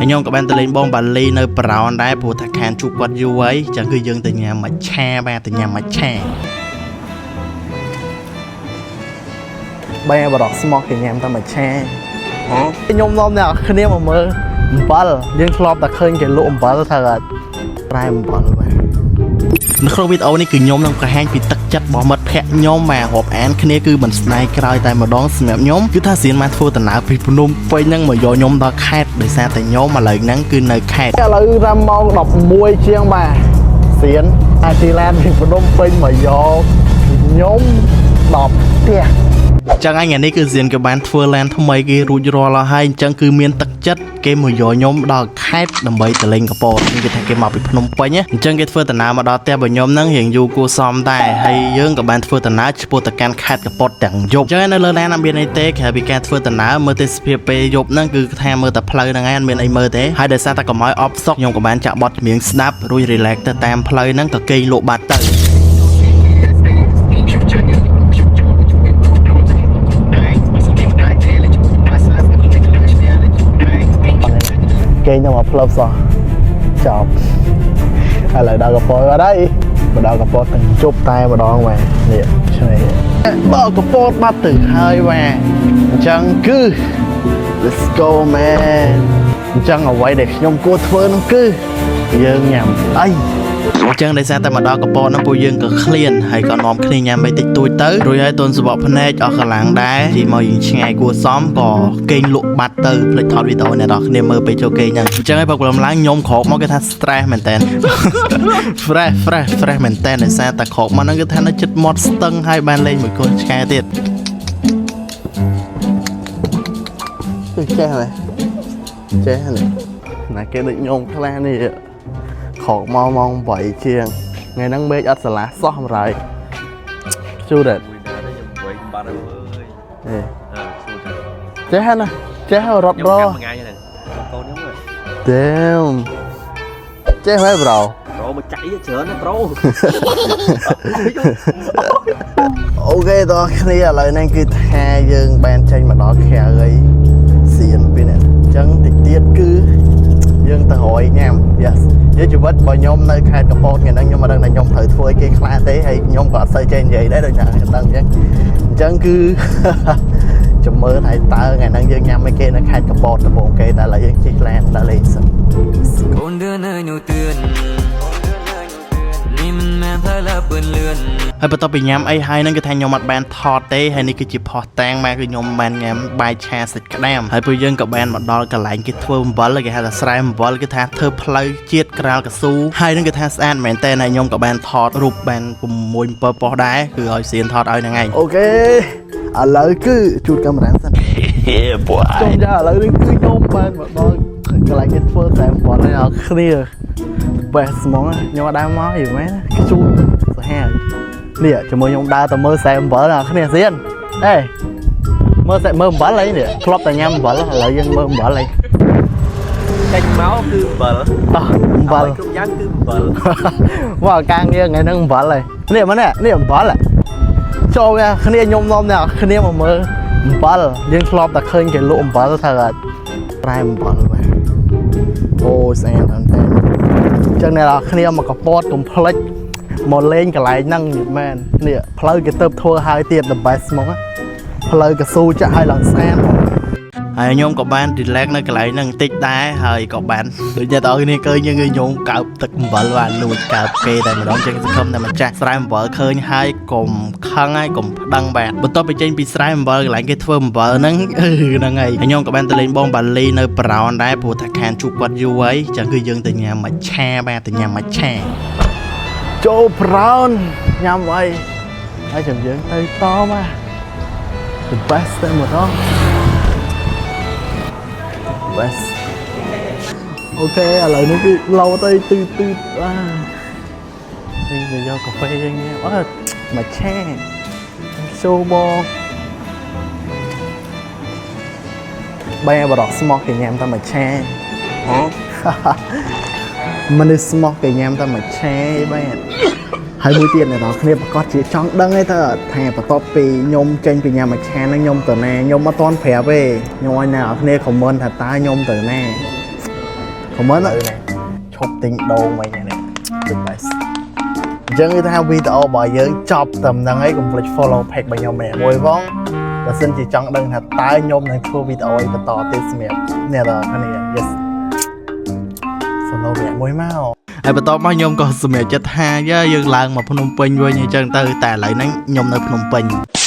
ហើយខ្ញុំក៏បានទៅលេងបងបាលីនៅប្រោនដែរព្រោះថាខានជួបគាត់យូរហើយអញ្ចឹងគឺយើងទៅញ៉ាំមច្ឆាបាទទៅញ៉ាំមច្ឆា បែបរកស្មោះគេញ៉ាំតែមួយឆាខ្ញុំនាំអ្នកគ្នាមកមើលអំបិលយើងធ្លាប់តែឃើញគេលក់អំបិលថាប្រែអំបិលបាទ នៅក្នុងវីដេអូនេះគឺខ្ញុំនឹងបង្ហាញពីទឹកចិត្តរបស់មិត្តភ័ក្តិខ្ញុំមករាប់អានគ្នាគឺមិនស្ដាយក្រោយតែម្ដងសម្រាប់ខ្ញុំគឺថាសៀនមកធ្វើដំណើរពីភ្នំពេញហ្នឹងមកយកខ្ញុំដល់ខេត្តដោយសារតែខ្ញុំឥឡូវហ្នឹងគឺនៅខេត្ត ឥឡូវរ៉ាំម៉ោង11ជាងបាទសៀនអាទីឡានពីភ្នំពេញមកយកខ្ញុំដល់ផ្ទះ ចឹងហើយថ្ងៃនេះគឺសៀនក៏បានធ្វើឡានថ្មីគេរួចរាល់ហើយអញ្ចឹងគឺមានទឹកចិត្តគេមកយកខ្ញុំដល់ខេត្តដើម្បីទៅលេងកពតគេថាគេមកពីភ្នំពេញណាអញ្ចឹងគេធ្វើដំណើរមកដល់ផ្ទះរបស់ខ្ញុំហ្នឹងរៀងយូរគួរសមដែរហើយយើងក៏បានធ្វើដំណើរឆ្ពោះទៅកាន់ខេត្តកពតទាំងយប់អញ្ចឹងនៅលើឡានអត់មានអីទេក្រៅពីការធ្វើដំណើរមើលទេសភាពពេលយប់ហ្នឹងគឺថាមើលតែផ្លូវហ្នឹងឯងអត់មានអីមើលទេហើយដោយសារតែកុំឲ្យអបសុកខ្ញុំក៏បានចាក់បទចម្រៀងស្ដាប់រួច relax ទៅតាមផ្លូវហ្នឹងក៏គេងលក់បាត់ទៅ គេខ្ញុំមកផ្លឹបសោះចប់ឥឡូវដល់កពតអត់ហើយមកដល់កពតទាំងជប់តែម្ដងបាទនេះឆ្នៃដល់កពតបាត់ទៅហើយបាទអញ្ចឹងគឺ Let's go, man. អញ្ចឹងអ្វីដែលខ្ញុំគួរធ្វើនោះគឺយើងញ៉ាំអី អញ្ចឹងដោយសារតែមកដល់កពតហ្នឹងពួកយើងក៏ឃ្លានហើយក៏នាំគ្នាញ៉ាំអីតិចតួចទៅរួចហើយទនសបកភ្នែកអស់កម្លាំងដែរជីមកយើងឆ្ងាយគួរសមក៏គេងលក់បាត់ទៅភ្លេចថតវីដេអូអ្នកនរគ្នាមើលពេលចូលគេងហ្នឹងអញ្ចឹងហើយព្រឹកព្រលឹមឡើងខ្ញុំក្រោកមកគេថា stress មែនតើ fresh fresh fresh មែនតើដោយសារតែក្រោកមកហ្នឹងគឺថានៅចិត្តមាត់ស្ទឹងហើយបានលេងមួយកូនឆ្កែទៀត គឺចេះហើយចេះហើយណាគេដូចញោមខ្លះនេះក្រោកមកម៉ោង8ជាងថ្ងៃហ្នឹងមេឃអត់ស្រឡះសោះម្រៃជូរ មួយណាដែរខ្ញុំវិញបាត់ហើយអើយ អេ អើសួរថា ចេះហើយណាចេះហើយរត់ ខ្ញុំ រ កាន់មួយថ្ងៃហ្នឹងកូនខ្ញុំហ្នឹង Damn ចេះហើយ bro. ប្រូមកចៃច្រើនណាស់ bro. OK តោះគ្នាឥឡូវហ្នឹងគឺថាយើងបានចេញមកដល់ក្រៅហើយសៀនពីនេះអញ្ចឹងតិចទៀតគឺយើងទៅរយញ៉ាំ Yes និយាយជីវិតរបស់ខ្ញុំនៅខេត្តកពតថ្ងៃហ្នឹងខ្ញុំមិនដឹងថាខ្ញុំត្រូវធ្វើអីគេខ្លះទេហើយខ្ញុំក៏អត់សូវចេះនិយាយដែរដូចអ្នកដឹងអញ្ចឹងអញ្ចឹងគឺ ចាំមើលថាតើថ្ងៃហ្នឹងយើងញ៉ាំអីគេនៅខេត្តកពតដំបូងគេតែឥឡូវយើងជិះឡានដល់លេងសិន កូនดือนអើយនោះទឿននេះមិនមែនផ្លូវលើពឿនលឿន ហើយបន្ទាប់ពីញ៉ាំអីហើយហ្នឹងគឺថាខ្ញុំអត់បានថតទេហើយនេះគឺជាផុសតាំងមកគឺខ្ញុំបានញ៉ាំបាយឆាសាច់ក្តាមហើយពួកយើងក៏បានមកដល់កន្លែងគេធ្វើអំបិលគេហៅថាស្រែអំបិលគឺថាធ្វើផ្លូវជាតិក្រាលកស៊ូហើយហ្នឹងគឺថាស្អាតមែនតើហើយខ្ញុំក៏បានថតរូបបាន6 7ប៉ុស្តិ៍ដែរគឺឲ្យសៀនថតឲ្យហ្នឹងឯង OK ឥឡូវគឺជូតកាមេរ៉ាសិន ចុំយ៉ាឥឡូវនេះគឺខ្ញុំបានមកដល់កន្លែងគេធ្វើតែអំបិលនេះឲ្យគ្នា best ហ្មងខ្ញុំអត់ដើរមកយីមែនគេជូតសាហាវនេះជាមួយខ្ញុំដើរទៅមើលសែអំបិលដល់គ្នាសៀនអេមើលសែមើលអំបិលអីនេះធ្លាប់តែញ៉ាំអំបិលឥឡូវយើងមើលអំបិលអី ចេញមកគឺអំបិល តោះអំបិល គ្រប់យ៉ាងគឺអំបិល មកការងារថ្ងៃហ្នឹងអំបិលហើយនេះមើលនេះនេះអំបិលហ៎ចូលវាគ្នាខ្ញុំនាំអ្នកគ្នាមកមើលអំបិលយើងធ្លាប់តែឃើញគេលក់អំបិលថាប្រែអំបិលបាទអូយស្អាតមែនតើអញ្ចឹងអ្នកនរគ្នាមកកពតកុំភ្លេចមកលេងកន្លែងហ្នឹងមែននេះផ្លូវគេទៅធ្វើហើយទៀត the best ហ្មងណាផ្លូវកស៊ូចាក់ឲ្យឡើងស្អាតហ្មង ហើយខ្ញុំក៏បាន relax នៅកន្លែងហ្នឹងបន្តិចដែរហើយក៏បានដូចអ្នកទាំងអស់គ្នាឃើញយើងគឺខ្ញុំកើបទឹកអំបិលបាទលួចកើបគេតែម្ដងចឹងសង្ឃឹមតែម្ចាស់ស្រែអំបិលឃើញហើយកុំខឹងហើយកុំប្តឹងបាទបន្ទាប់ពីចេញពីស្រែអំបិលកន្លែងគេធ្វើអំបិលហ្នឹងអឺហ្នឹងហើយហើយខ្ញុំក៏បានទៅលេងបងបាលីនៅប្រោនដែរព្រោះថាខានជួបគាត់យូរហើយចឹងគឺយើងទៅញ៉ាំមច្ឆាបាទទៅញ៉ាំមច្ឆា ចូលប្រោនញ៉ាំអីហើយចាំយើងទៅតមក the best តែម្ដង best. OK ឥឡូវនេះគឺលោតអីទឺទឺអានេះទៅយកកាហ្វេយើងញ៉ាំអត់មកឆាចូលបងបែបរកស្មោះគេញ៉ាំតែមួយឆាហ៎ មនុស្សស្មោះគេញ៉ាំតែមួយឆាបាទហើយមួយទៀតអ្នកនរគ្នាប្រកាសជាចង់ដឹងឯងថាថាបន្ទាប់ពីខ្ញុំចេញពីញ៉ាំមួយឆាហ្នឹងខ្ញុំទៅណាខ្ញុំអត់ទាន់ប្រាប់ទេខ្ញុំឲ្យអ្នកនរគ្នា comment ថាតើខ្ញុំទៅណា Comment ណាឈប់ទិញដូងមកនេះ The best. អញ្ចឹងគឺថាវីដេអូរបស់យើងចប់តែប៉ុណ្្នឹងហើយកុំភ្លេច follow page របស់ខ្ញុំម្នាក់មួយផងបើសិនជាចង់ដឹងថាតើខ្ញុំនឹងធ្វើវីដេអូអីបន្តទៀតសម្រាប់អ្នកទាំងអស់គ្នា Yes, follow ម្នាក់មួយមក ហើយបន្ទាប់មកខ្ញុំក៏សម្រេចចិត្តថាយើយើងឡើងមកភ្នំពេញវិញអញ្ចឹងទៅតែឥឡូវហ្នឹងខ្ញុំនៅភ្នំពេញ។